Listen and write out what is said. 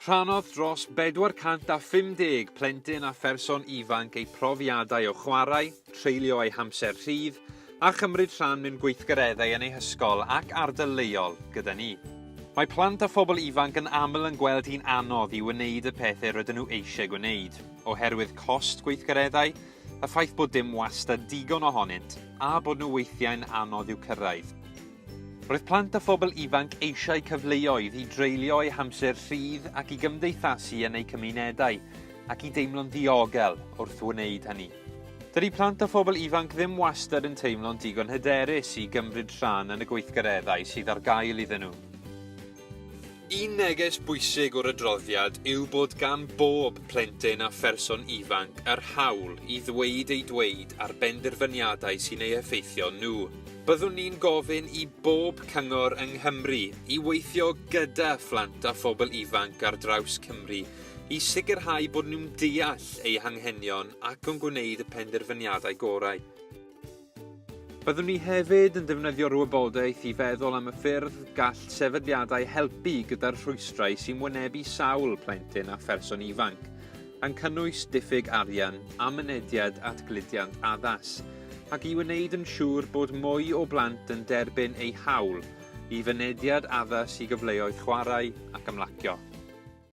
Rhannodd dros 450 plentyn a pherson ifanc eu profiadau o chwarae, treulio eu hamser rhydd, a chymryd rhan mewn gweithgareddau yn eu hysgol ac ardal leol gyda ni. Mae plant a phobl ifanc yn aml yn gweld hi'n anodd i wneud y pethau rydyn nhw eisiau gwneud, oherwydd cost gweithgareddau, y ffaith bod dim wastad digon ohonynt, a bod nhw weithiau'n anodd i'w cyrraedd. Roedd plant a phobl ifanc eisiau cyfleoedd i dreulio eu hamser rhydd ac i gymdeithasu yn eu cymunedau, ac i deimlo'n ddiogel wrth wneud hynny. Dydy plant a phobl ifanc ddim wastad yn teimlo'n digon hyderus i gymryd rhan yn y gweithgareddau sydd ar gael iddyn nhw. Un neges bwysig o'r adroddiad yw bod gan bob plentyn a pherson ifanc yr hawl i ddweud eu dweud ar benderfyniadau sy'n eu heffeithio nhw. Byddwn ni'n gofyn i bob cyngor yng Nghymru i weithio gyda phlant a phobl ifanc ar draws Cymru i sicrhau bod nhw'n deall eu hanghenion ac yn gwneud y penderfyniadau gorau. Byddwn ni hefyd yn defnyddio'r wybodaeth i feddwl am y ffyrdd gall sefydliadau helpu gyda'r rhwystrau sy'n wynebu sawl plentyn a pherson ifanc, yn cynnwys diffyg arian a mynediad at gludiant addas, ac i wneud yn siŵr bod mwy o blant yn derbyn eu hawl i fynediad addas i gyfleoedd chwarae ac ymlacio.